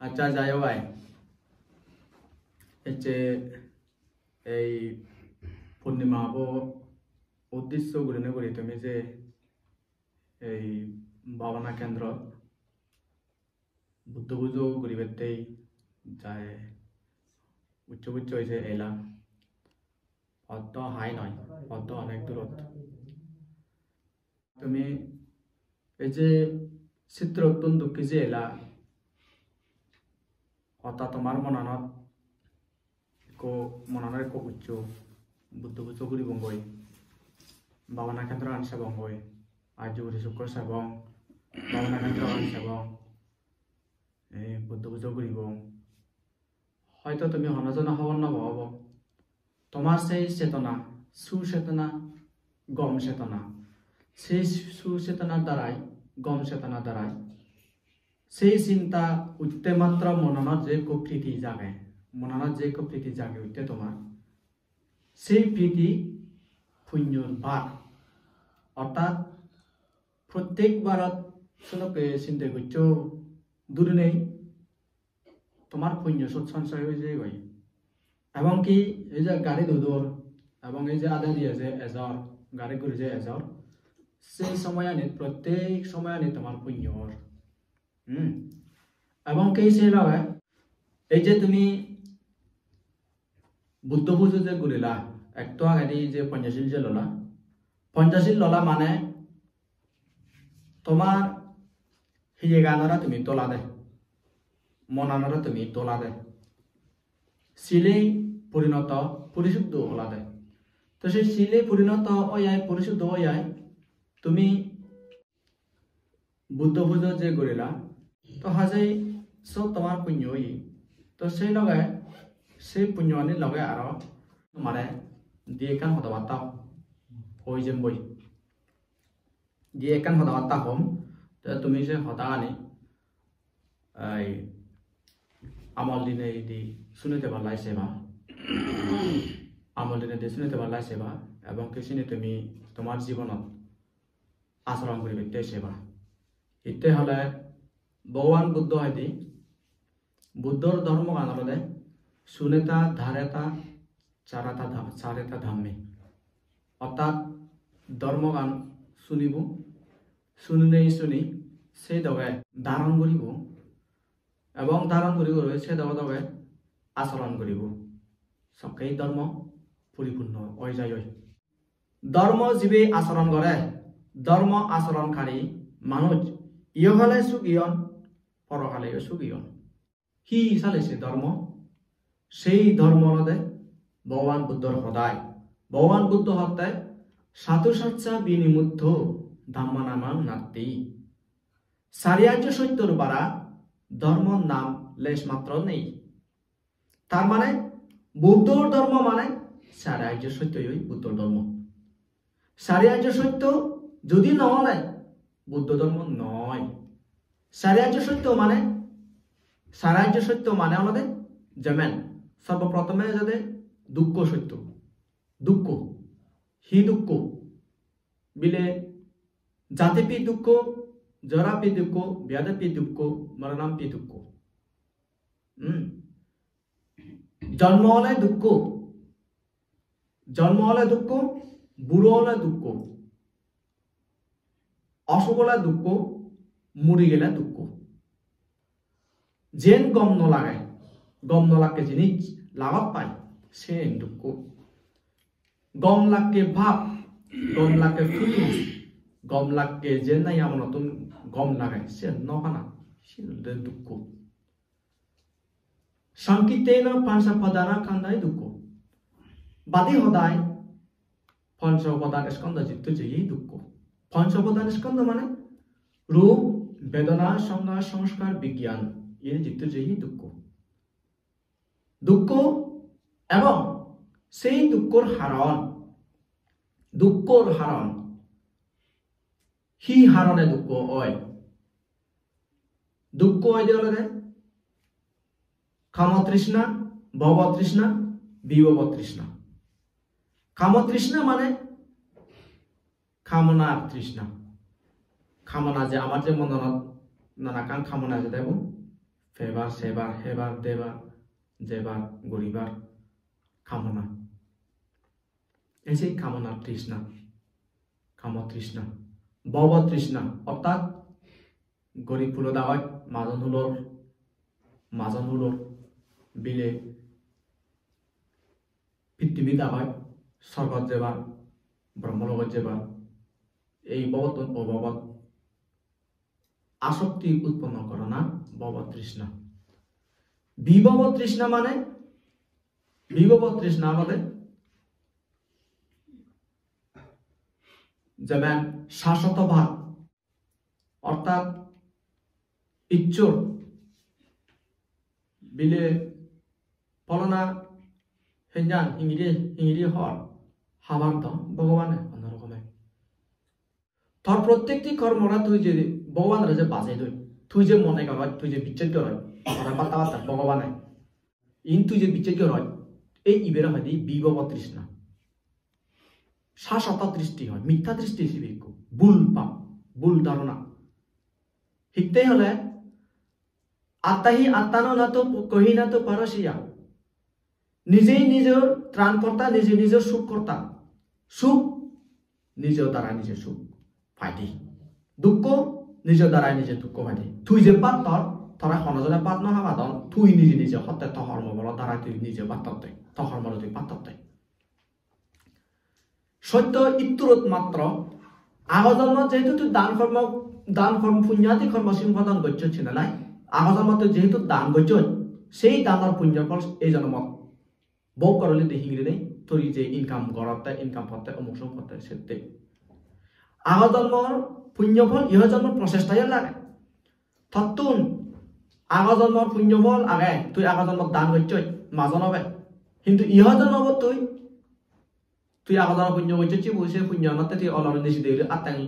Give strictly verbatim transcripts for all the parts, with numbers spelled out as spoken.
Accha, jai hok bhai. Ecche ei purnima bo uddesho gurinei guri tumi je ei bhabana kendro Buddho pujo guribattei jai ucche pucche oi je ela. Otto hai noi, otto onek durot. Tumi ei je chitrottun dukke je ela, orthat tomar monanot ekko, monanot ekko uccho, Buddho pujo guribongoi, bhabana kendrogan sebongoi, arjo guri sukko sebong, bhabana kendrogan sebong, ei Buddho pujo guribong. Hoito tumi hono jone hobor no pabo. Tomar sei chetona, suchetona, gom chetona, sei suchetonar darai, gom chetonar darai, sei chinta utte matro monanot je ekko priti jage, monanot je ekko priti jage utte tomar, sei priti punyor bhag. Orthat prottek barot senokke chinte goccho durinei tomar punyo sot sonchoy oi jeyegoi. Ebong ki ei je gari dudor, ebong ei je adadi eje ejor, gari guri je ejor, sei somoyanit, prottek somoyanit tomar punyo or. Hmm. Ebong ki sei loge, ei je tumi Buddho pujo je gurila, ekto agedi je Panchashil je lola, Panchashil lola mane tomar hiyeganore tumi tolade, monanore tumi tolade. Sile porinoto, porisuddho olade. To sei sile porinoto oyai, porisuddho oyai, tumi Buddho pujo je gurila, to hajei sot tomar punyo oye. To sei loge, sei punyoani loge aro tomare di ekkan hoda batta hoi jemboi. Di ekkan hoda batta hom, te tumi se hodagani ei amol dinei di sunite pallai seba. Amol dinei di sunite pallai seba, ebong ki sini tumi tomar jibonot achoron guribatte seba. Hitte hole Bhogoban Buddho hoide, Buddhor dhormogan olode suneta, dhareta, chareta, dha-, chareta dhamme. Orthat dhormogan sunibo, suninei suni sei doge dharon guribo, ebong dharon guri guri sei doge doge achoron guribo. Sokkei dhormo puripunno oi jai oi. Dhormo jibe achoron gore, dhormo achoronkari manuj iyohale sugi on, porohaleyo sugi on. Hi sale se dhormo? Sei dhormo olode Bhogoban Buddhor hodai. Bhogoban Buddho hotte, "Sadhu sacca vinimutto dhammanamang natthi." Sari arjo sottor bara dhormor nam lesh matro nei. Tar mane Buddhor dhormo mane sari arjo sottoi Buddhor dhormo. Sari arjo sotto jodi no ole Buddho dhormo noi. Sari arjo sotto mane, sari arjo sotto mane olode jemen sorboprothome ejede dukkho sotto. Dukkho. Hi dukkho? Bile jati pi dukkho, jora pi dukkho, byadhi pi dukkho, moronam pi dukkho. Hmm. Jonmo ole dukkho, jonmo ole dukkho, buro ole dukkho, osuk ole dukkho, muri gele dukkho. Jen gom no lage, gom no lakke jinis lagot pai, sen dukkho. Gom lakke bhab, gom lakke feelings, gom lakke jen nahi amonottun gom lage, sen no pana, sen olode dukkho. Sankhittena pancha upadana khandhai dukkho. Badi hodai pancha upadan skandho jitto jeyi dukkho. Pancha upadan skandho mane rup, bedona, songga, songskar, bigyan, iye jitto jeyi dukkho. Dukkho ebong sei dukkhor haron, dukkhor haron, hi harone dukkho oi? Dukkho oide olode kamo trishna, bhobo trishna, bibhobo trishna. Kamo trishna mane kamonar trishna. Kamona je amar je mononot nanakkan kamona je thebo, pebar, sebar, hebar, debar, jebar, guribar kamona. Ei se kamona trishna, kamo trishna, bhobo trishna, ortat gorib hulo dagoj, majon hulor, majon hulor bile pittibi dagoj, sorgot jebar, brahmologot jebar, ei bhobottun o bhobot asokti utponno gorana bhobo trishna. Bibhobo trishna mane, bibhobo trishna olode jemon sasotobad, ortat Issor bile pholona henjan hingiri hingiri hor habar do Bhogobane hono rokome. Tor prottekti kormore tui je Bhogobanore je bajei doi, tui je mone goroj, tui je bicchej goroj, tore batta batta Bhogobane. In tui je bicchej goroj, ei ibere hoide bibhobo trishna. Sasoto dristi hoi, mittha dristi sibe ikko, bul bab, bul dharona. Hitte hole, atta hi attano nato kohi nato parosiya. নিজেই নিজের ত্রাণকর্তা, নিজে নিজের সুখকর্তা। সুখ নিজের দ্বারা নিজে সুখ পাইতে। দুঃখ নিজের দ্বারা নিজে দুঃখ পাইতে। Tui je pattor, tore hono jone pat no habadon, tui nije nije hotte to hormo bolo dara tui nije pattotte, to hormo tui pattotte. Sotto itturot matro, ago jonmot jehetu tui dan kormo, dan kormo, punyati kormo sompadon gocchoj hinelai, ago jonmot tui jehetu dan gocchoj, sei danor punyor phol ei jonmot bhog goroli de hingiri nei, tui je income gorotte, income potte, omuk somuk potte, sette. Ago jonmor punyo phol, iho jonmor prochesta yo lage. Tottun ago jonmor punyo phol age, tui ago jonmot dan gocchoj, majon obe. Hintu iho jonmot tui, tui ago jonmot punyo gocchoj, sibu se punyo anotte tui olor nisi degiri atteng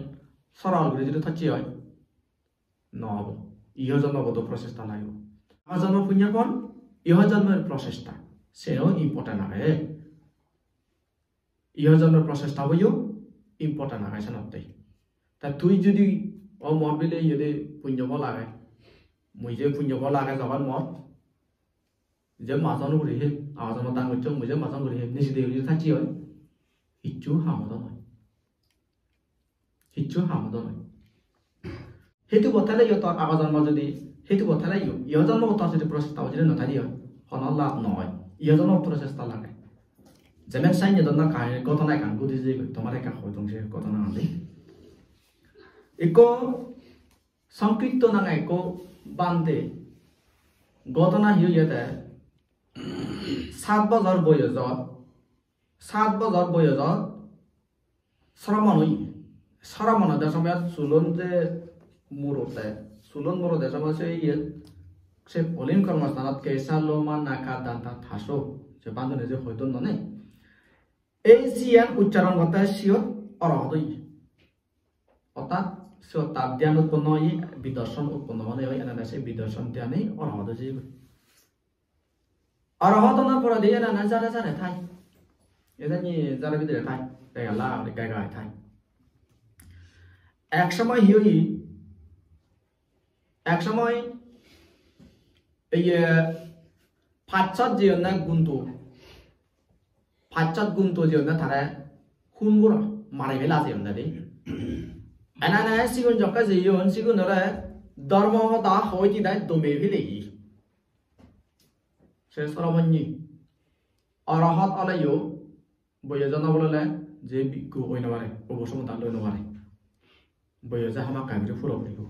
sorol guri judi thocche oi. No obo. Iho jonmot do prochesta lagibo. Ago jonmor punyo phol, iho jonmor prochesta. Seo important age. Iho jonmor prochesta boyo important age senotte. Ta tui judi o mor bile iyede punyo phol age, mui je punyo phol age jogon mor, je majon guri he, ago jonmot dan gocchong, mui je majon guri he, nisi degiri thacche oi, hissu ham odo noi. Hissu ham odo noi. Hetu bo thele yo tor ago jonmo judi, hetu bo thele yo, iho jonmo tor judi prochesta judi no thadi oi, hono lab no oi. Iho jonmo prochesta lage. Jemen sanye donna kahini ghotona ekkan gudi jeyegoi, tomare ekka hoi dong se ghotona ani. Ikko Sankirto nange ekko bhante ghotona hi oyede, sat bojor boyojot, sat bojor boyojot sromon oye. Sromon ode somoyot sulon je murotte, sulon murotte somoy se iye, se polin kormosthanot kesa loma naka danta thaso, se bandhone je hoi don none. Ei jiyan uchcharon gotte siyot orohot oye. Orthat siyot tar dhyan utponno oye, bidarson utponno mane oi, enane se bidarson dhyanei orohot oye. Orohot onar poredi enana jare jare thai. Edeni jare bidire thai. Dega la guri gai gai thai. Ek somoy hi oye? Ek somoy ei, eh, pachchot jeyonne gunto. Pachchot gunto jeyonne tare hun gora mari fela jeyonne de. Enane sigun jokke jeyon, sigun ole dhormo hoda hoi di dai dome filegi. Se soromonye. Orohot oleyo boyojon obolole je bhikkhu oi no pare, uposomota loi no pare. Boyoje hamakkai guri puro puribo.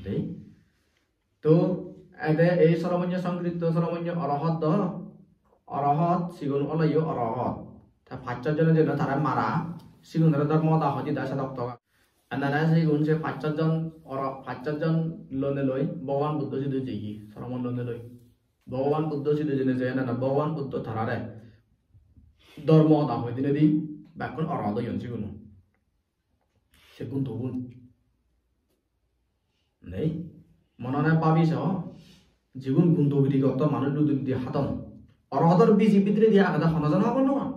Dei. To ede ei soromonye songkritto soromonye orohot do, orohot sigun oleyo orohot. Ta pachchot jone jone tare mara, sigunore dhormo hoda hoi di dai sedok toga. Enane sigun se pachchot jon oro-, pachchot jon lonei loi Bhogoban Buddho sidu jeye, soromon lonei loi. Bhogoban Buddho sidu jeinei je enane Bhogoban Buddho tarare dhormo hoda hoi dinedi bekkun orohot oyon sigun. Se guntogun. Nei? Monane babi so, jigun gunto giri gotto manuj ludi ludi hadon. Orohotor biji bidiredi agede hono jone hobor no pan.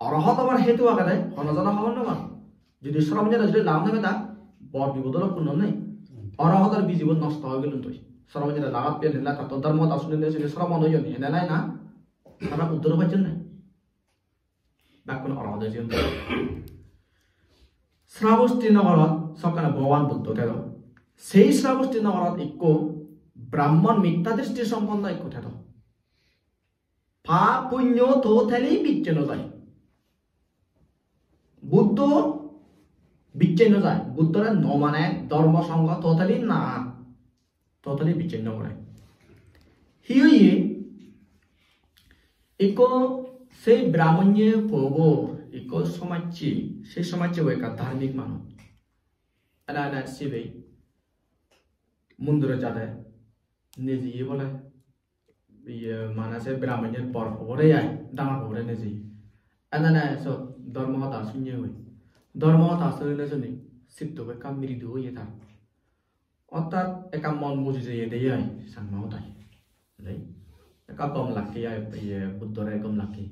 Orohot obar hetu agede, hono jone hobor no pan. Judi sromon jone judi lab no peda, bor bipodor lokkon nei. Orohodor bijibo nosto oi gelun toi. Sromon jene lagat piyon hilla, tattun dhormo hoda sunile sini sromon oyon, ene nai na? Tara uddor pacchon ne? Bekkun orohot oi jeyon. Srabosti nogorot sokkene Bhogoban Buddho thedo. Sei Srabosti nogorot ikko Brahmon mittha dristi somponno ikko thedo. Pap punyo totally bicche no jai. Buddho bicche no jai. Buddhore no mane, dhormo songho totally na. Totally bicche no gore. Hi oye? Ikko sei Brahmonye pobo, ikko somajje, sei somajje bo ekka dharmik manuj. Ana ana sibe mundiro jade neji bole. Iye, mane se Brahmonyer bor pobore ai, dangor pobore neje. Enene sot dhormo hoda sunye goi. Dhormo hoda sunile suni sitto ekka mridu oye tar. Orthat ekka mon muji jeye de ai, Changma hodai. Dei. Ekka gom lakke ai, iye, Buddhore gom lakke.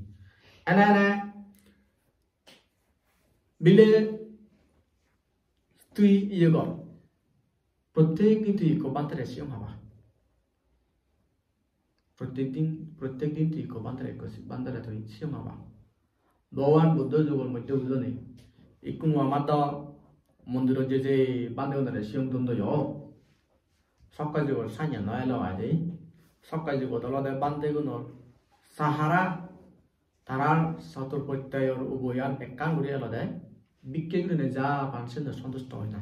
Ene ene bile tui iye gor. Prottek din tui ikko bhantere siyong haba. Prottek din, prottek din tui ikko bhantere, ikko si-, bhantere tui siyong haba. Bhogoban Buddho jugor moddhe bujoni. Ikko nuo amar do mondirot je je bhantegunore siyong don do yo. Sokke jugor sanya no elo ai de. Sokke jugot olode bhantegunor sahara, tarar satur prottoyor uboyan ekkan guri elode, bikke gurine ja pan senne sontusto oi na.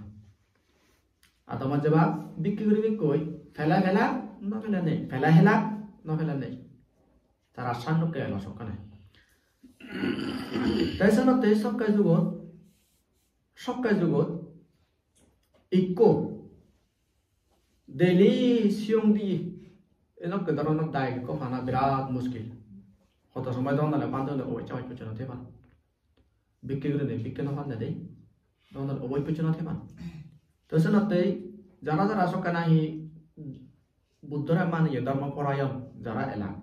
Adamot jebak bikke guri bikkoi, pele pele, no pele nei, pele hela, no pele nei. Tara sannukke elo sokkene. Te senotte sokke jugot, sokke jugot ikko daily siyong di, enokke doronor dayek ekko pana birat muskil. Hodo somoi dogon dale bhante hone oboj oboj pojjonto theban. Bikke gurinei bikke no pande de. Dogon dale oboj pojjonto theban. To senotte jara jara sokke nahi Buddhore mane ye dhormo porayon jara elak.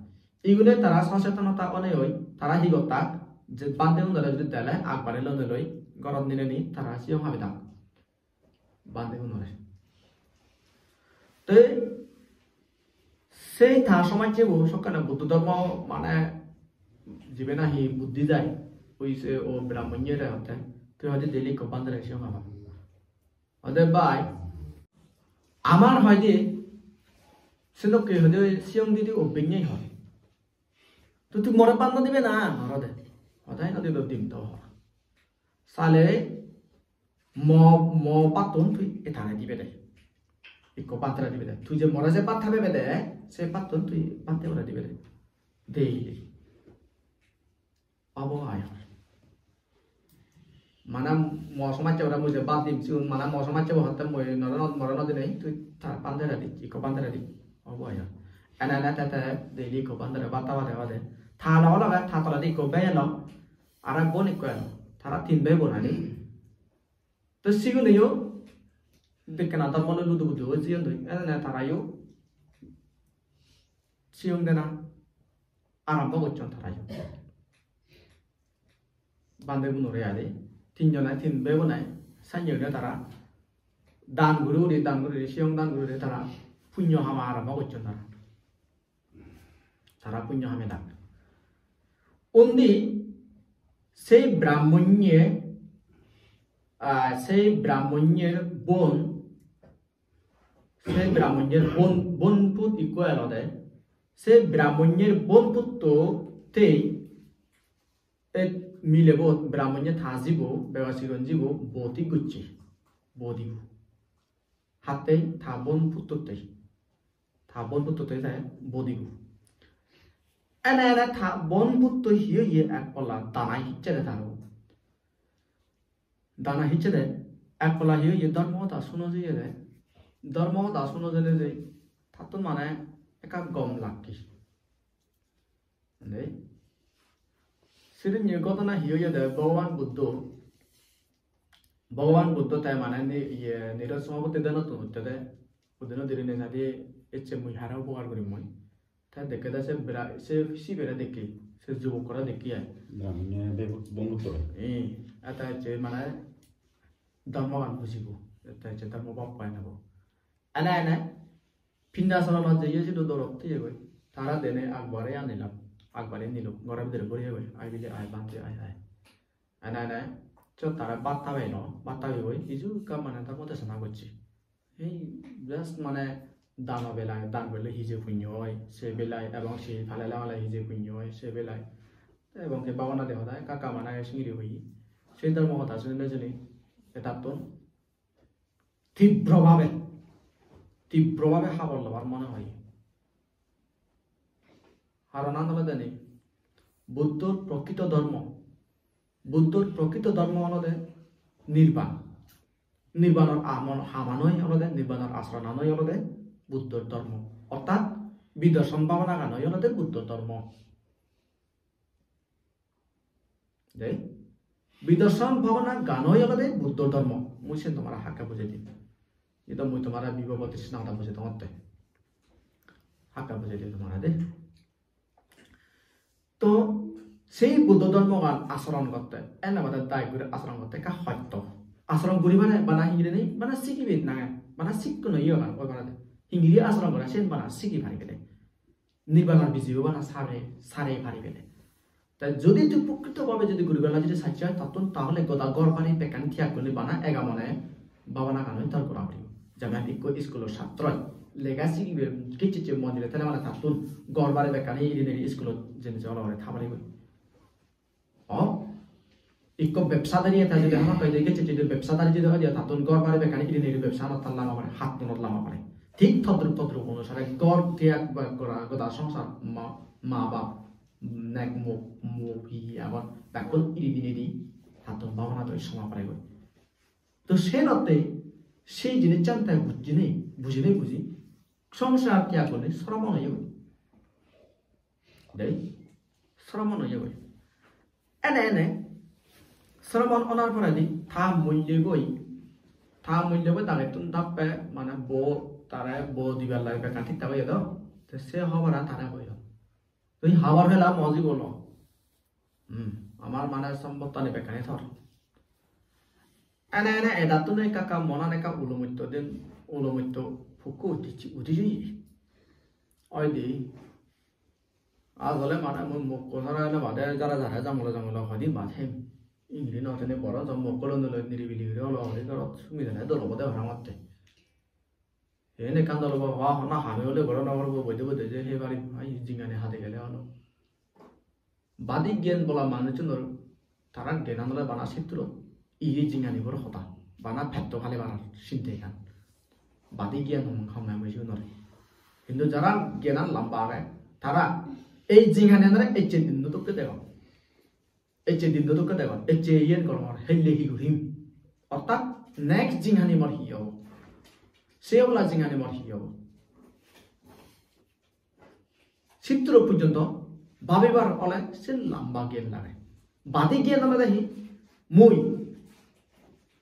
Igune tara sosetonota onei oi, tara hi gottak, je bhante gunore jodi dele akbare lonei loi gorot nineni tara siyong habidak. Bhantegunore. Te sei ta somajjebo sokkene Buddho dhormo mane jibe nahi buddhi jai, oi se o Brahmonyore hotte, tui hoide daily ikko bhantere siyong haba. Hoide bhai, amar hoide sedokke hoide siyong didi obbennei hoi. To tui more bhat no dibe na, noro de. Hodai no dilo dim to hor. Sale mo, mo bhattun tui etare dibe de. Ikko bhantere dibe de. Tui je more je bhat habebe de, se bhattun tui bhantegore dibe de. Daily. Obo ai hor. Mane mo somajje ore mui je bhat dim, sigun mane mo somajje bo hotte mui noro no, more no dinei, tui ta bhantere di, ikko bhantere di. Obo ai hor. Ene ene te te daily ikko bhantere bhat habade habade. Ta loge loge ta toledi ikko bhei elo, aro bon ikko elo. Tara tin bhei bon ani. To siguneyo bekkena dhormo loi ludu budu oi jeyon doi. Ene ene tarayo siyong dena arombo gocchon tarayo. Bhantegunore ade, tinjone, tin bhei bone, sanye guri tara dan guri guri, dan guri guri, siyong dan guri guri tara punyo hama arombo gocchon tara. Tara punyo hame dak. Undi sei Brahmonye, ah, sei Brahmonyer bon, sei Brahmonyer bon, bon put ikko elode, sei Brahmonyer bon putto tei ei milebo, Brahmonye ta jibo, bego sigon jibo, boti gocche, bodibo. Hattei ta bon puttottei. Ta bon puttottei te bodibo. Ene ene ta bon putto hi oye ek polla dana hicche de taro. Dana hicche de ek polla hi oye dhormo hoda suno jeye de. Dhormo hoda suno jene je tattun mane ekka gom lakke. Dei. Sirinye ghotona hi oyede Bhogoban Buddho. Bhogoban Buddho te mane ni, iye, nirod somapotti dhenottun uttede. Udino dirinei sadi ecche mui hara upokar gurim mui. Te dekke de se bira-, se sibere dekke, se jubokkore dekke ai. Brahmone be-, bon putto. Ee, eta ecche mane dhormogan bujibo. Eta ecche dhormo bhab pai nebo. Ene ene pindasoronot jeye sidu dorot thiyegoi. Tara dene agbare anilak, agbare niluk, goro bidire boriyegoi. Ai bile ai, bhante ai, ai. Ene ene siyot tara bhat habelak, bhat habegoi, hiju ekka mane dhormo desona gocche. Ei just mane dan belai, dan bele hije punyo oi, se belai, ebong se palele ole hije punyo oi, se belai. Te ebong ke bhabana de hoda ekka ekka mane singiri hoye. Se dhormo hoda sunile juni etattun tibro bhabe, tibro bhabe habor lobar mone hoye. Haronan olode ni, Buddhor prokrito dhormo, Buddhor prokrito dhormo olode nirban. Nirbanor amon hamanoi olode, nirbanor asoronanoi olode Buddhor dhormo. Orthat bidorshon bhabanaganoi olode Buddhor dhormo. Dei, bidorshon bhabanaganoi olode Buddhor dhormo. Mui sen tomare hakke bujei dim. Edo mui tomare Vibhava Trishna hoda bujei dongotte. Hakke bujei dim tomare de. To sei Buddho dhormogan asoron gotte, ene bade dai guri asoron gotte ekka hosto. Asoron guri mane bana hingiri nei, bana sigibe nange, bana sikko noi ogan oi parade. Hingiri asoron gore sen bana sigi pari gele. Nirbanor bijibo bana sare, sare pari gele. Te jodi tui prokrito bhabe jodi guribar lage jodi sacche oi, tattun tahole goda ghor bari bekkani tiyag guri bana ega mone bhabanagan oi tor gora puribo. Jemon ikko iskulo chatroi lega sigibe gecche gecche mon dile tele mane tattun ghor bari bekkani iri niri iskulot jeni je olo olo tha paribo. O, ikko bebsadari eta jodi hamakkai de gecche gecche bebsadari jodi oi de tattun ghor bari bekkani iri niri bebsanot ta lama pare, hattunot lama pare. Thik todrup todrup onusare ghor tiyag ba gora goda songsar ma, ma bap nek mok mok hi hi agon bekkun iri dinei di tattun bhabana doi soma pare goi. To senotte sei jinissan te bujjinei, bujinei buji songsar tiyag guri sromon oye goi. Dei, sromon oye goi. Ene ene sromon onar poredi ta mulye goi, ta mulye goi dagettun dappe mane bo tare bo dibar lage bekkan thik thak oye do. Te se hoboran tare hoyon. Tui habor pela mo jibonot. Hmm, amar mane sompottani bekkani tor. Ene ene edattun ekka ekka monan ekka ulumutto den, ulumutto pukko udichi, udiji. Oi di. Asole mane mui mokko sara ele bade jara jara jangolo jangolo hoi di bad hem. Ingiri no tene boro jo mokko loi niribili guri olo hoi di gorot sumi dene dol obode parapang otte. Iyen ekkan dol obo, wa honna hami ole goro nw poribo, boide boide je hei parim, ai jingani hade gele ono. Badi gyan bola manuchunor tara gyanan ole bana sitro, iye jinganibor hoda, bana petto palibar sinte ekkan. Badi gyan hom, hom nang mui sigunore. Hintu jara gyanan lamba age, tara ei jinganianore ecche dinno dokke degon. Ecche dinno dokke degon, ecche iyen gorongor, helle hi gurim? Orthat next jinghani mor hi obo? Se obola jinghani mor hi obo? Sitro porjonto babibar ole se lamba gyan lage. Badi gyan olode hi? Mui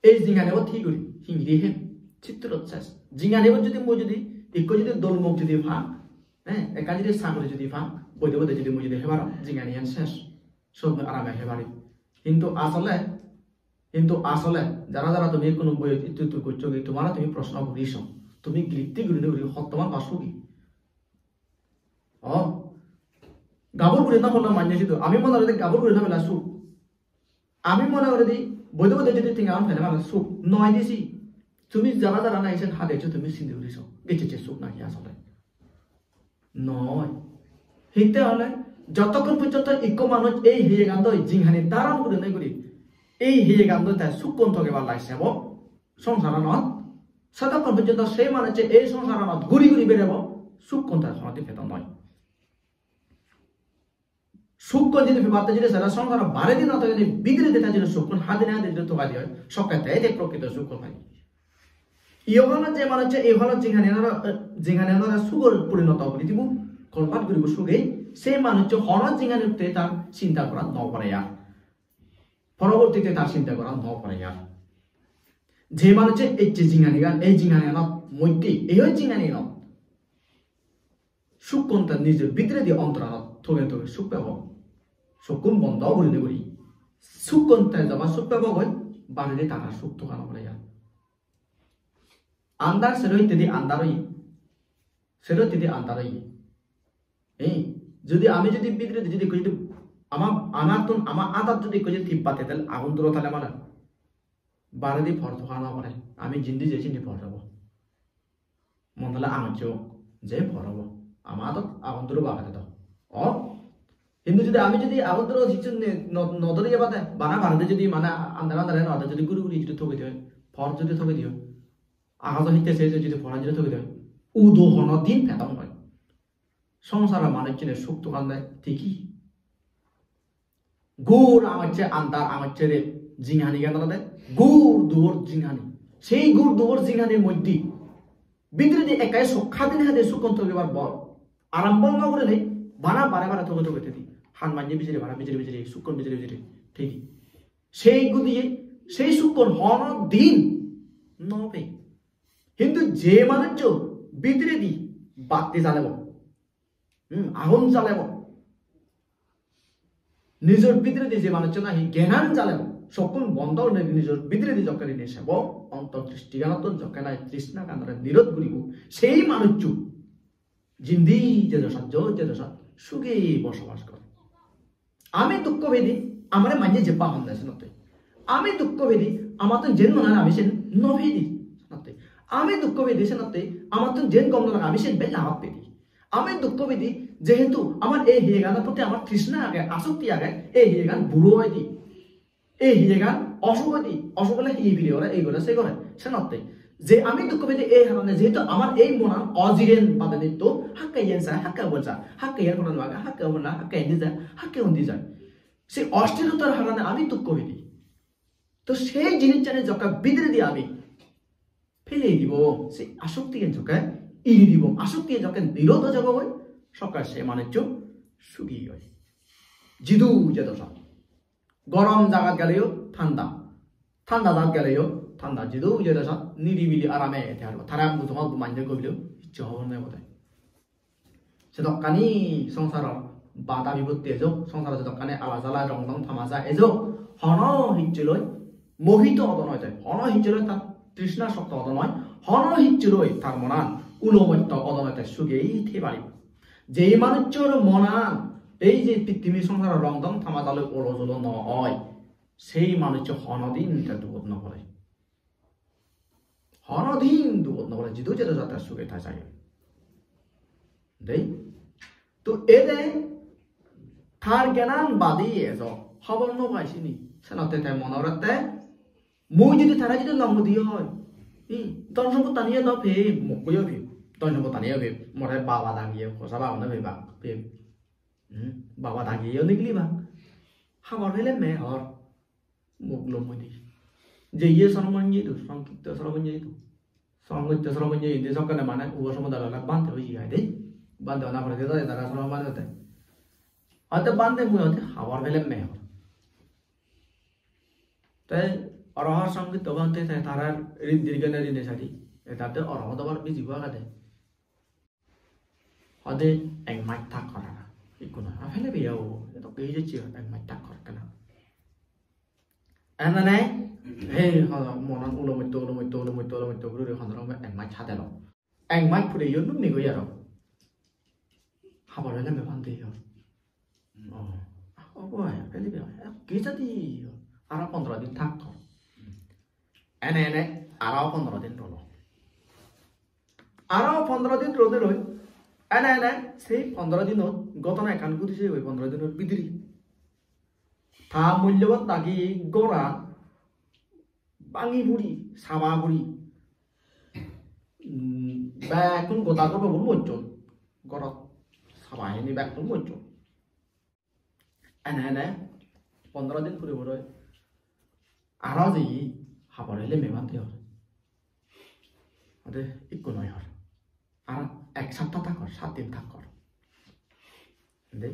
ei jinghani obot hi guri? Hingiri hem? Sitro ses. Jinghani obot jodi mui jodi ikko jodi dol mok jodi pang, eh, ekkan jodi sagori jodi pang, boide boide jodi mui jodi hebar jinghani an ses. Sot mui arame hei parim. Hintu asole, hintu asole jara jara tumi ikkunu boyot ittu ittu gocchogi, tomare tumi proshno guriso, tumi gritti gurinei guri hottoman ba sugi? O, gabur guri no pele manye sidu. Ami mone gori de gabur guri no pele suk. Ami mone gori de boide boide jodi tenga an pele mane suk. Noi disi. Tumi jara jara nahi sen hade echo tumi sindi guriso. Gecche gecche suk nahi asole? Noi. Hitte hole, jotokkon porjonto ikko manuj ei heyegan doi jinghani dharon gurinei guri, ei heyegan doi te sukkon togebar lai sebo songsaranot, sotokkon porjonto sei manujje ei songsaranot guri guri berebo, sukkon te honodin pedo noi. Sukkon jodi pebatte jodi sara songsaro baredi no toge, bidiredi ta jodi sukkon hadine hadine jodi toga di oi, sokke te te prokrito sukkon pai. Iyoganot je manucche ei holot jinghanianore, eh, jinghanianore sugor porinoto guri dibo, convert guribo sugei, sei manuccho hono jinghanitte tar chinta gora no pore ar. Porobortite tar chinta gora no pore ar. Je manucche ecche jinghanigan, ei jinghanianot moddhe, ei oi jinghanianot sukkun ta nijo bidiredi ontoranot toge toge suk pebo. Sokkun bondo gurinei guri. Sukkun te joba suk pebo goi, baredi tara suk toga no pore ar. Andar sero hittedi andar oye. Sero hittedi andar oye. Ei, jodi ami jodi bidiredi jodi ekko jodi ama, amattun, ama adat jodi ekko jodi tibba tedel agun duro tale mane, baredi por toga no pore. Ami jindi jei sindi por obo. Mon dole angocche ok, je por obo. Ama adot agun duro bagede do. O, hintu jodi ami jodi agun duro hissu ne-, no, no dori ebade, bana baredi jodi mane andare andare no ade jodi guri guri jodi toge diyo, por jodi toge diyo, agajo hitte se jodi por jodi toge diyo, udo hono din pedong noi. Songsaro manuchchune suk togan de tiki. Gur angocche andar, angocche re jinghani gan olode gur duor jinghani. Sei gur duor jinghanir moddhe bidiredi ekkai sok hadine hade sukkon togebar bol. Arambho no gurinei bana bare bare toge toge thedi. Han manye bijire bara bijire bijire sukkon bijire bijire thedi. Sei gudiye, sei sukkon hono din no pei. Hintu je manuchcho bidiredi batti jalebo, hmm, agun jalebo, nijor bidiredi je manuchcho nahi gyanan jalebo, sokkun bondo gurinei nijor bidiredi jokke rini sebo, ontor dristiganotun jokke nahi trishnaganore nirod guribo, sei manuchcho jindi je dosat, jot je dosat, suge bosobas gore. Ami dukko pedi, amare manye jeppa hon de senotte. Ami dukko pedi, amattun jen mone ami sen no pedi senotte. Ami dukko pedi senotte, amattun jen gom no lage ami sen bella hot pedi. Ami dukko pedi, jehetu amar ei hiyegano proti amar trishna age, asokti age, ei hiyegan buro oide. Ei hiyegan osuk oide, osuk ole hi bile ore, ei gore, sei gore, senotte. Je ami dukko pedi ei harone, jehetu amar ei monan ojiren bade nitto, hakke iyen sai, hakke ubon sai, hakke iyen hono no age, hakke ubon na, hakke indi sai, hakke undi sai. Sei ostirotar harone ami dukko pedi. To sei jinissani jokke bidiredi ami pele dibo, sei asoktiyen jokke iri dibo, asoktiyen jokke nirod oi jabo goi, sokke sei manuchcho sugi oi. Jidu je dosat. Gorom jagat geleyo thanda, thanda jagat geleyo thanda, jidu je dosat niribili arame te paribo. Tara mujungot manje gobileyo hissu hobor nei obode. Sedokkani songsaror bada bipotti ejok, songsaror sedokkani ala jala rong dong tamasa ejok, hono hissu loi mohito odo noi te, hono hissu loi tar trishna sokto odo noi, hono hissu loi tar monan ulomoitto odo noi te, sugei thei paribo. Jei manuchchor monan ei je pittimi songsaror rong dong tamasa loi olo jolo no oi, sei manuchcho honodin te dugot no pore. Honodin dugot no pore, jidu je dosat suge thai sai. Dei? To ede tar gyanan badi ejo, hobor no pai sini. Senotte te mone gorette, mui jodi tara jodi longo diye oi, hi, dhon sompottaniyo no pem, mokkoyo pem. Dhon sompottaniyo pem. More baba dagiye, hosa baba no pebak, pem. Hmm, baba dagiyeyo nigilibak. Habor pele me hor. Mok lomoi di. Je iye sromon iye do, songkirto sromon iye do. Songkirto sromon iye indi sokkene mane ubo somoda lala bhante oi jai de. Bhante ona pore de dara sromon bhante de. Ate bhante mui ate habor pele me hor. Te orohor songkirto bhante te tarar riddir gene rine sadi. Eta te orohot obar bijibo agede. Hode ek maj thak hor aro. Ikku noi. A pele beya o. Eto ke jecche ek maj thak hor kena. Ena nei. He, hono monan ulo motto, ulo motto, ulo motto, ulo motto guri guri hono rokome ek maj hadelo. Ek maj pure yo nun ni goi aro. Habor hole me bhante yo. Oh. Obo ai, pele beya. Ke jadi yo. Aro pondro din thak hor. Ene ene aro pondro din rolo. Aro pondro din rode roi, ene ene sei pondro dinot ghotona ekkan ghodise oi pondro dinor bidire. Ta mulloban dagi gora bangi puri, saba puri. Mm, bekkun goda gorbo bo mojjon. Gorot saba hini bekkun mojjon. Ene ene pondro din puri puri aro je habor hole me bhante hor. Ade ikku noi hor. Ar ek sapta thak hor, sat din thak hor. Ade.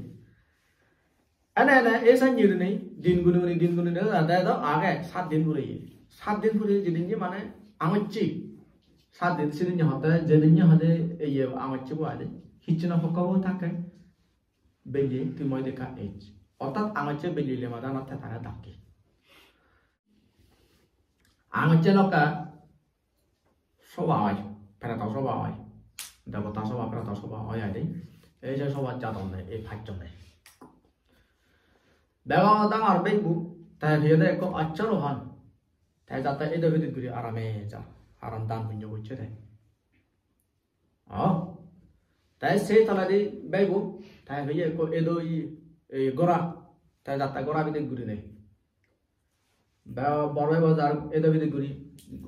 Ene ene ei sanjiri nei, din guni guni, din guni guni, ade do age sat din puri. Sat din puri jedin je mane angocche. Sat din sidin je hote, jedin je hote ei angocche bo ade. Hicchu no hokko bo thake. Belle tui moi dekka ej. Ortat angocche belle lema danot te tare dakke. Angocche lokka soba oi, preto soba oi, debota soba, preto soba oi ai de. Ei je soba jadonne ei pachchone. Bego dangor beibo, te piyede ekko acchar ohan. Te jatte edo pidit guri arame jar, karon dan punyo gocche te. O, te se toledi beibo, te piye ekko edo i, ei gora, te jatte gora pidit guri nei. Be-, bor beibo jar edo pidit guri,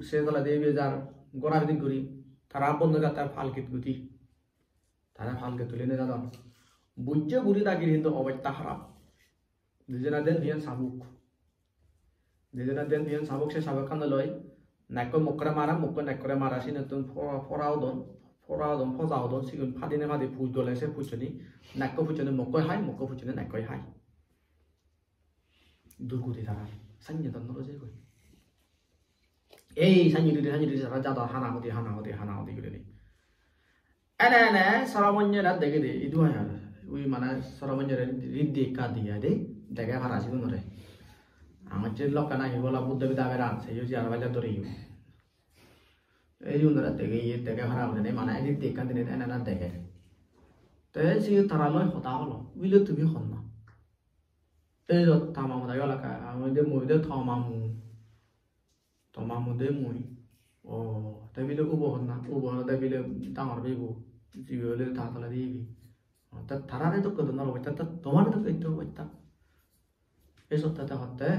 se toledi ibe jar gora pidit guri, tara bonno jatte palkit guti. Tara palkit tuli nejadon. Bujje guri dagir hintu obosta harap. Dijena den piyan sabuk. Dijena den piyan sabuk, se sabukkan loi. Nekko mokkore mara, mokkore nekkore mara, sinottun po-, pora odon, pora odon, poja odon, sigun padine padi puj gole se pujjoni. Nekko pujjoni mokkoi hai, mokko pujjoni nekkoi hai. Durgudi tara. Sanye don noro jegoi. Ei sanye didi, sanye didi tara jadon hana hodi, hana hodi, hana hodi gurinei. Ene ene Saramonjore degede, idu hai ar. Ui mane Saramonjore riddi ekka di ai de, dege para sigunore. Angocche lokke nahi bola Buddho bida beran, seyo ji aro bajar dore yu. Ei unore dege, iye dege para gurinei mane riddi ekka dinei ene ene dege. Te siyo tara loi hoda holo, bile tumi honna. Ei do ta mamu dagi olak, ami de mui de to mamu. To mamu de mui. O, te bile ubo honna, ubo honna te bile dangor beibo. Jibe ole ta toledi ibe. O, te tarare dokke don aro bosta, te tomare dokke itto bosta. Ei sotte te hotte.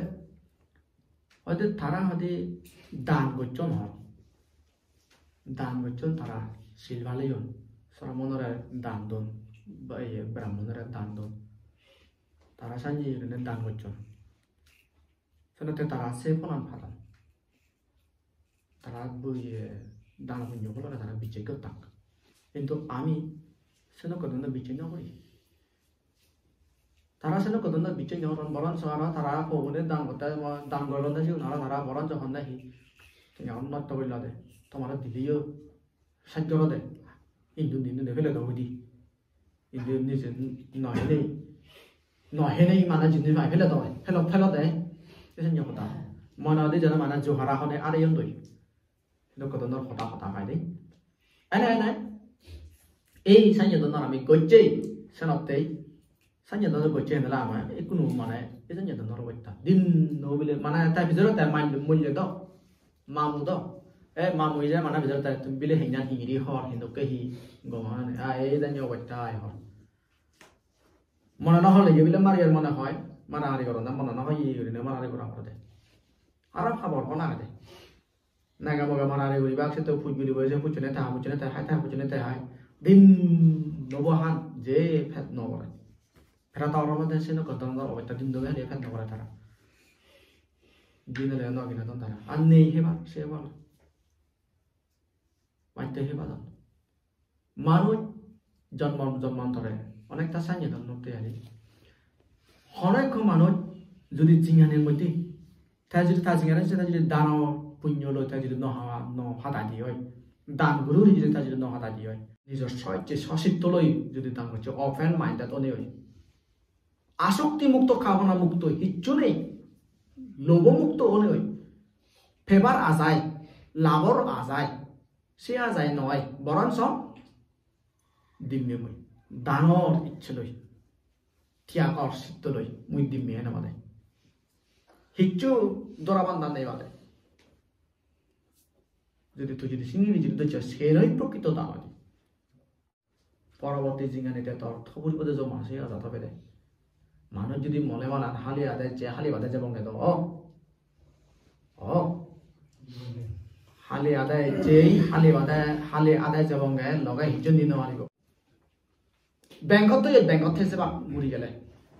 Hoide tara hoide dan gocchon hor. Dan gocchon tara, sil paleyon. Sramonore dan don, ba iye, brahmonore dan don. Tara sanye gurinei dan gocchon. Senotte tara se pholan padon. Tara bo iye dan punyo pholore tara bijjej gottak. Hintu ami senokke dhoronor bijjej no gori. Tara senokke dhoronor bijjej no goron, boronso aro tara pogune dan gotte, dan goronde sigun aro tara boronso honde hi, "Tumi agon nosto gorilade, tomare dileyo sej gorode, hintu dinde pele do hudi." Indi nije no henei, no henei mane jinis pai pele doi, pelo, pelo de. Esen je hoda. Mone hodi jeno mane johara hone areyon doi. Dokke donor hoda, hoda pai de. Ene, ene. Ei sanye donor ami gojjei, senottei. Sanye donor gojjei henela ama ekkunu mane, ei sanye donor obosta. Din no bile, mane ta pijore ta main mulye do. Mamu do. E mamu ije mane bidire te tumi bile hinjan hingiri hor, hindokke hi gom hane. A, ei jani obosta ai hor. Mone no hole je bile maribar mone hoi, marahari goronde mone no hoi, iye gurinei marahari gora porede. Harap habor hon agede. Nege moge marahari guribak, se to puj guribo, se puchchone te hai, puchchone te hai, te hai, puchchone te hai. Din nobo han, je pet no gore. Pera ta oro mode senokke dhoronor obosta din dobe hali pet no gore tara. Din ole no ginadon tara. Ar nei hebar, se bol. Batte hebadon. Manuj jonmo jonmantore onekta sanye don notte ari. Hono ekko manuj judi jinganir moddhe, te judi ta jingani se te judi dano punyo loi te judi no ha-, no hada di oi, dan guri guri judi te judi no hada di oi, nijor socche sositto loi judi dan gocche, open minded one oi, asokti mukto, kamona mukto, hicchu nei, lobo mukto one oi, pebar ajai, labor ajai, se ajai noi, boronso dimme mui, danor icche loi, tiyagor sitto loi mui dimme ene bade. Hicchu dora banda nei bade. Jodi tui jodi singiri jodi docchos, se noi prokrito dan oi. Poroborti jinganite tor thobur bode joma se aja tobe de. Manuj jodi mone banan hali ade je hali bade jebonge do. O. O. Hali ade je hali bade, hali ade jebonge loge hijeni no aribo. Bankot toye bankot thejebak muri gele.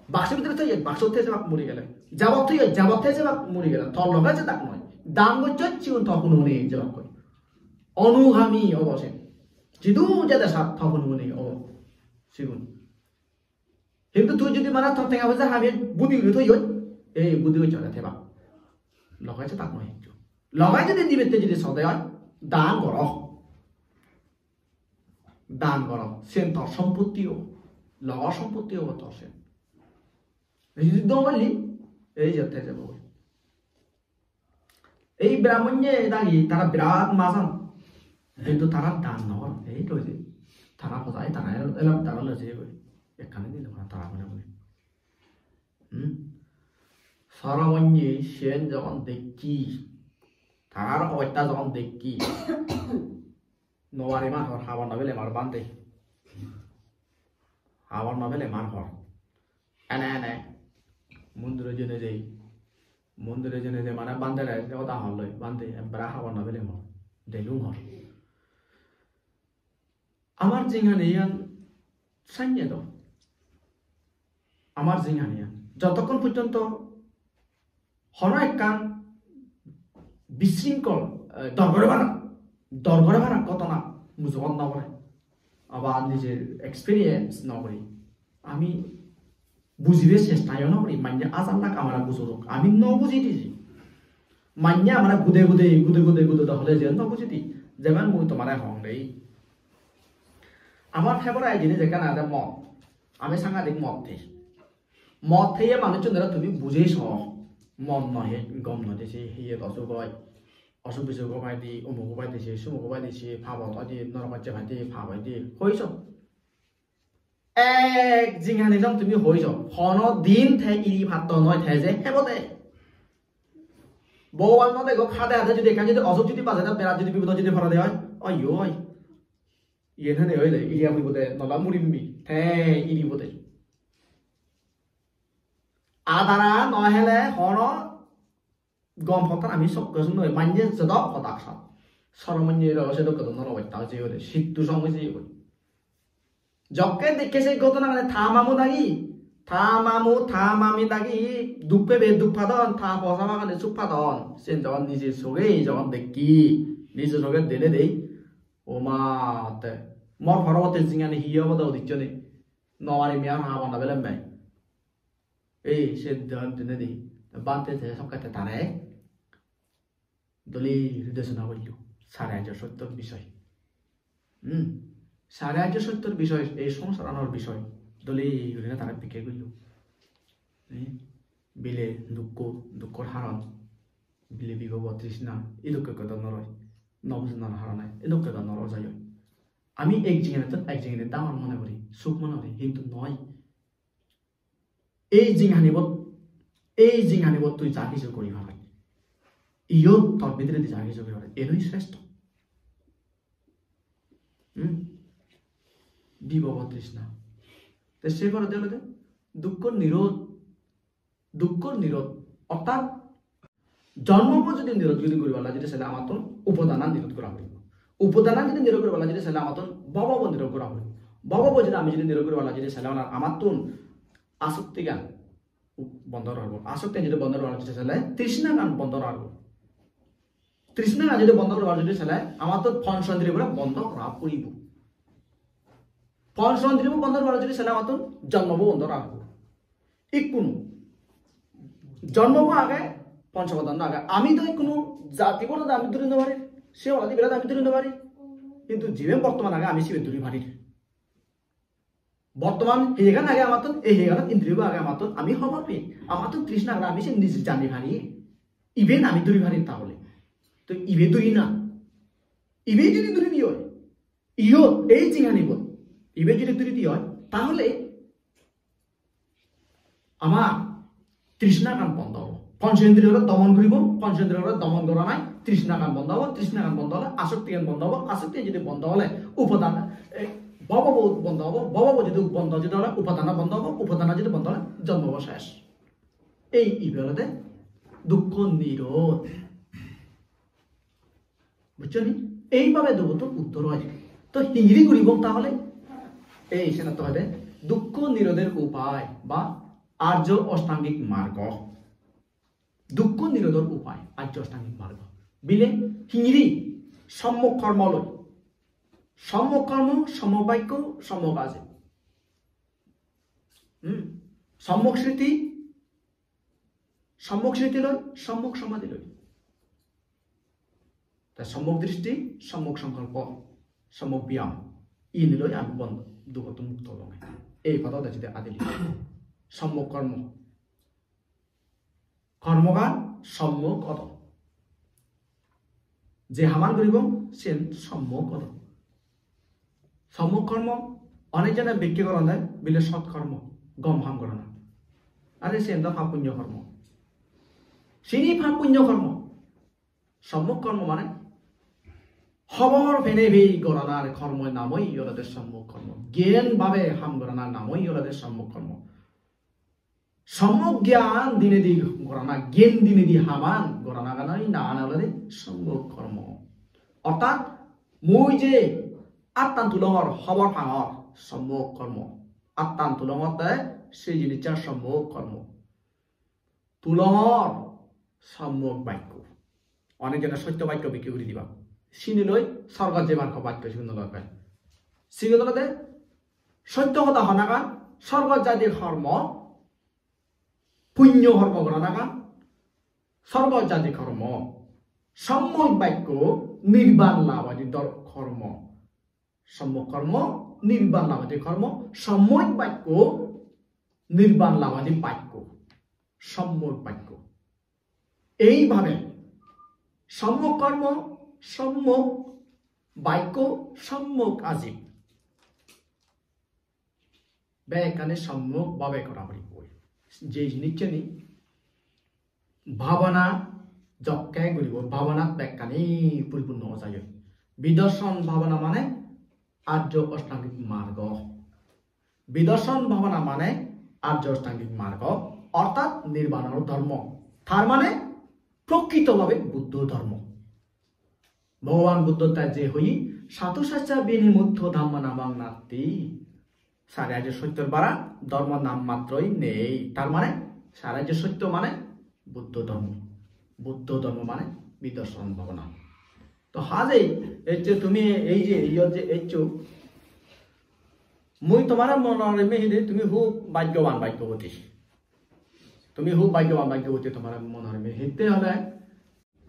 Bakso bidire toye bakso thejebak muri gele. Jabot toye jabot thejebak muri gele. Tor loge jedak noi. Dan gocchos sigun tor huno hune jebakkoi. Onugami obo sen. Jidu jede sat tor huno hune obo. Sigun. Hintu tui jodi mane tor tenga poisa hami budi guri toyoi, ei budi gocchore theba. Loge jedak noi hicchu. Loge jodi dibette jodi sode oi, dan goro. Dan goro. Sen tor sompotti obo. Logor sompotti obo tor sen. Jodi dong goli, ei je thejebo. Ei Brahmonye dagi tara birat majan. Hintu tara dan nw gore, ei to je. Tara hojai, tara el-, elak tara loi jeyegoi. Ekkani dile mane tara mone mone. Hmm? Soromonye siyen jogon dekki, tarar obosta jogon dekki, nw pari mar hor, habor nw pele mar bhante. Habor nw pele mar hor. Ene ene mondiro jeinei jei. Mondiro jeinei jei mane bhantere je hoda hor loi, bhante, ekbare habor nw pele mor. Delung hor. Amar jinghaniyan sanye do. Amar jinghaniyan. Jotokkon porjonto hono ekkan bisringkol, eh, dor gore para, dor gore para ghotona mujungot nw pore, aba nije experience nw gori, ami bujibar chesta yo nw gori, manye ajar lak amare bujodok, ami nw buji di. Manye amare gude gude, gude gude, gude gude hole je nw buji di. Jemon mui tomare hong dei. Amar favourite jinis ekkan age mod. Ami sangadik mod hei. Mod heye manuchunore tumi bujei so. Mod nw heye, gom nw de se, heye osuk oi. Osuk bisuk obaide, umuk obaide se, sumuk obaide se, pabot oide, norok ojje paide, pap oide. Hoi so. Ek jinghani jong tumi hoi so. Hono din te iri patto noi, te je hebo de. Bhogoban nw degok, hade hade jodi ekkan jodi osuk jodi baje de, berat jodi bipodot jodi pore de oi, oi oi. Iyen hene oile, iriya puribo de, nola murimmi, te iribo de. Adara nw hele hono gom pottan ami sokke sun noi, manye jedok hoda sa. Soromonye ro sedokke do noro botta jeyegoi, sittu song jeyegoi. Jokke dekke se ghotona mane ta mamu dagi, ta mamu, ta mami dagi duk pebe duk padon, ta posa magane suk padon. Sen jogon nije soge jogon dekki, nije soge dele dei, o ma te, mor porobotte jinghani hi obo de udiccho nei. Nw pari mi ar habor nw pelem bai. Ei, se don dinedi. Bhante te sokke te tare dole desona gollo. Sare ajo sottor bisoy. Hmm. Sare ajo sottor bisoy, ei songsaranor bisoy. Dole gurine tare pikke gollo. Hmm. Bile dukko, dukkor haron. Bile bibhobo trishna, idokke ekko dhoronor oi. Nw bujonar harone, idokke dhoronor oi jai oi. Ami ek jinghanittun ek jinghani dangor mone gori, suk mone gori, hintu noi. Ei jinghanibot, ei jinghanibot tui ja hissu guri paros. Iyot tor bidiredi ja hissu guri paros. Enoi sreshto. Hmm? Bibhobo trishna. Te se poredi olode dukko nirod. Dukko nirod. Orthat jonmo bo jodi nirod jodi guribar lage jodi sele amattun upadana nirod gora poribo. Upadana jodi nirod guribar lage jodi sele amattun bhobo bo nirod gora poribo. Bhobo bo jodi ami jodi nirod guribar lage jodi sele amattun asoktigan bondo gora poribo. Asoktigan jodi bondo gora jodi sele trishnagan bondo gora poribo. Trishnagan jodi bondo guribar jodi sele amattun poncho indriyo bondo gora poribo. Poncho indriyo bondo guribar jodi sele amattun jonmo bo bondo gora poribo. Ikkunu jonmo bo age, poncho upadano age. Ami do ikkunu jati bo do ami duri nw pari, se ola di bera do ami duri nw pari. Hintu jibe bortoman age, ami sibe duri pari. Bortoman heyegan age amattun, ei heyegan indriyo bo age amattun, ami hobor pei. Amattun trishna age, ami se nij jani pari. Iben ami duri pari tahole. To ibe duri na. Ibe jodi duri di oi, iyot ei jinghanibot ibe jodi duri di oi, tahole amar trishnagan bondo obo. Poncho indriyore domon guribo, poncho indriyore domon goranai trishnagan bondo obo, trishnagan bondo ole asoktigan bondo obo, asoktigan jodi bondo ole upadan, eh, bhobo bo bondo obo, bhobo bo jodi bondo jodi ole upadana bondo obo, upadana jodi bondo ole jonmo bo ses. Ei ibe olode dukko nirod. Bujcho ni? Ei bhabe dugottun uddhar oi. To hingiri guribong tahole? Ei senotte hoide dukko nirodhor upai ba Arjo Ashtangik Margo. Dukko nirodhor upai Arjo Ashtangik Margo. Bile hingiri? Sommok kormo loi. Sommok kormo, sommok bakko, sommok ajeb. Hmm? Sommok sriti, sommok sriti loi, sommok somadhi loi. Ta sommok dristi, sommok songkolpo, sommok biyam. Ini loi ami bon dugottun mukto olong. Ei pada da jodi adili. Sommok kormo. Kormogan sommok odo. Je haman guribong, siyen sommok goron. Sommok kormo, onek jone bekke goronde bile sot kormo, gom ham gorana. Are siyen do pap punyo kormo. Sini pap punyo kormo. Sommok kormo mane hobor penei pei goranar kormo namoi olode sommok kormo. Gyan bhabe ham goranar namoi olode sommok kormo. Sommok gyan dinedi gorana, gyan dinedi haman gorana ganai naan olode sommok kormo. Ortat mui je attan tulongor, hobor pangor, sommok kormo. Attan tulongor te se jinissan sommok kormo. Tulongor sommok bakko. Onek jone sotto bakko bikki guri diba. Sini loi sorgot jebar ho bakko sigun olode. Sigun olode sotto hoda honagan, sorgot jade kormo, punyo kormo goranagan, sorgot jade kormo, sommok bakko, nirban labadi dor kormo. Sommok kormo, nirban labadi kormo, sommok bakko, nirban labadi bakko, sommok bakko. Eibhabe sommok kormo, sommok bakko, sommok ajib bekkani sommok bhabe gora puribo. Je jinissani bhabana jokke guribo, bhabanat bekkani puripunno oi jai. Bidarson bhabana mane Arjo Ashtangik Margo. Bidarson bhabana mane Arjo Ashtangik Margo, ortat nirbanor dhormo. Tar mane prokrito bhabe Buddho dhormo. Bhogoban Buddho te je hoye, "Sato sacca vinimutto dhamma namang natti." Sare aje sottor bara dhormo nam matroi nei. Tar mane sare aje sotto mane Buddho dhormo. Buddho dhormo mane bidarson bhabana. To haje ecche tumi ei je, ei je eccho, mui tomare monor eme hide tumi hub bhagyoban bhagyoboti. Tumi hub bhagyoban bhagyoboti tomare monor eme. Hitte hole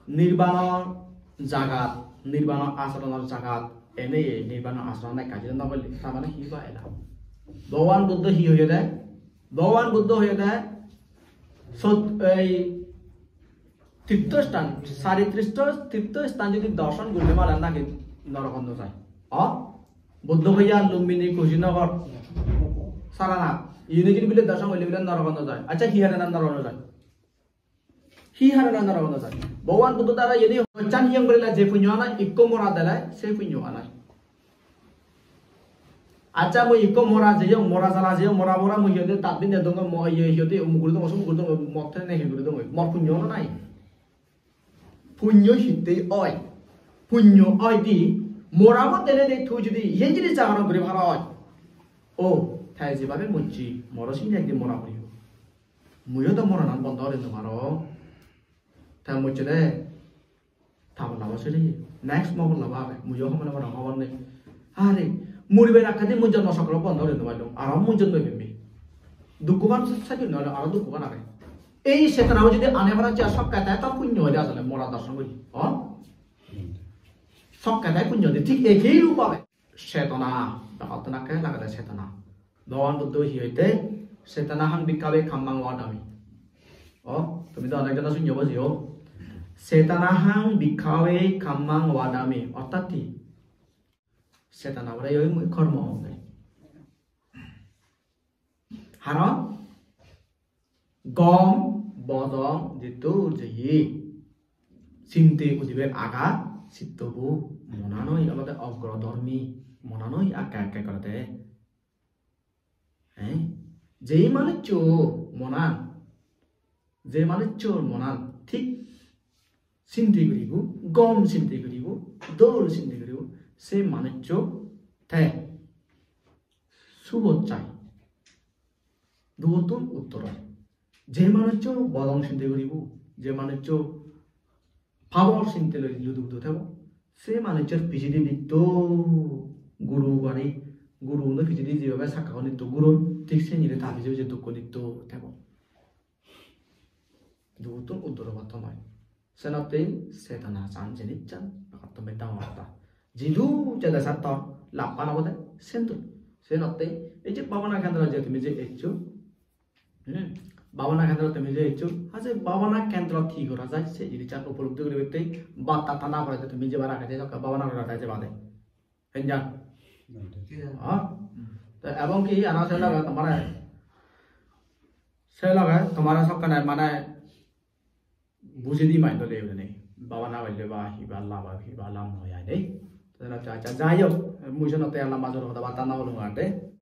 nirbanor jagat, nirbanor asoronor jagat, ene nirbanor asoron ekka jodi no golle, tar mane hi ba ela? Bhogoban Buddho hi hoyede? Bhogoban Buddho hoyede, sot-, ei tirtho sthan, sari tirtho, tirtho sthan jodi dorson golle mane naki norokot no jai. O? Buddho Gaya, Lumbini, Kushinagar, Saranath. Iyeni jodi bile dorson golle bile norokot no jai. Accha, hi harone norokot no jai? Hi harone norokot no jai? Bhogoban Buddho dara iyeni hochan hiyong gorile je punyo anai, ikko mora dele, se punyo anai. Accha, mui ikko mora jeyong, mora jala jeyong, mora bora mui hiyode dat binde dongoi, mo-, iye hiyode umuk guri dongoi, sumuk guri dongoi, mot hene hi guri dongoi, mor punyo no nai? Punyo hittei oi? Punyo oi di, mora mot dene de tui jodi iyen jodi jagoron guri paro oi, o, te jebabe mocche, moro sindi ekdin mora puribo. Muiyo do moranan bondo guri no parong. Te mocche de, ta bolla bo sere. Next mo bolla bo age. Muiyo hobor no parong, hobor nei. Are, muribar akkedi mui jonmo chokro bondo guri no parong. Aro mui jonmo pemmi. Dukkogan sa-, sajun no aro dukkogan age. Ei chetona jodi ane paran je sokke te to punyo oi de asole mora dorson guri. O? Sokke te punyo oi de. Thik ekei rup bhabe. Chetona, begottun akke lagede chetona. Bhogoban Buddho hi hoide, "Chetanahang bhikkhave kammang vadami." O, tumi do onek jone sunyo bojiyo. "Chetanahang bhikkhave kammang vadami." Orthat hi? Chetona bore oi mui kormo honge. Haron gom bodong jitto jeye, sinte udibar agat sittobo monanoi olode ogrodhormi, monanoi akke akke gorede. He? Jei manuccho monan, je manuccho monan thik sinte guribo, gom sinte guribo, dol sinte guribo, se manuccho te subot jai. Duottun uttor oi. Je manuccho bodong sinte guribo, je manuccho pabor sinte loi ludu budu thebo, se manucchor pijedi nitto guru gani, guruno pijedi jebabe sakkagun nitto guron, thik senire ta pije pije dukko nitto thebo. Duottun uttor obo tomai. Senottei chetona san jinissan ekkan dangor hoda. Jidu jede sattor lappan obode sendu. Senottei ei je bhabona kendro je tumi je eccho, hmm, Bhabana kendro tumi je icchu, aje bhabana kendro hi gora jai, se jinissan upolobdhi guribatte, batta tana pore tumi jebar age je sokke bhabana gora jai jebade. Henjan? Ha? To ebong ki, aro se loge tomare, se loge tomare sokkene mane buji di mai dole gurine. Bhabana golle ba hi ba lab, hi ba lab noi ai de. To acha, acha, jai hok, mui senotte lamba jor hoda batta no holung ar de.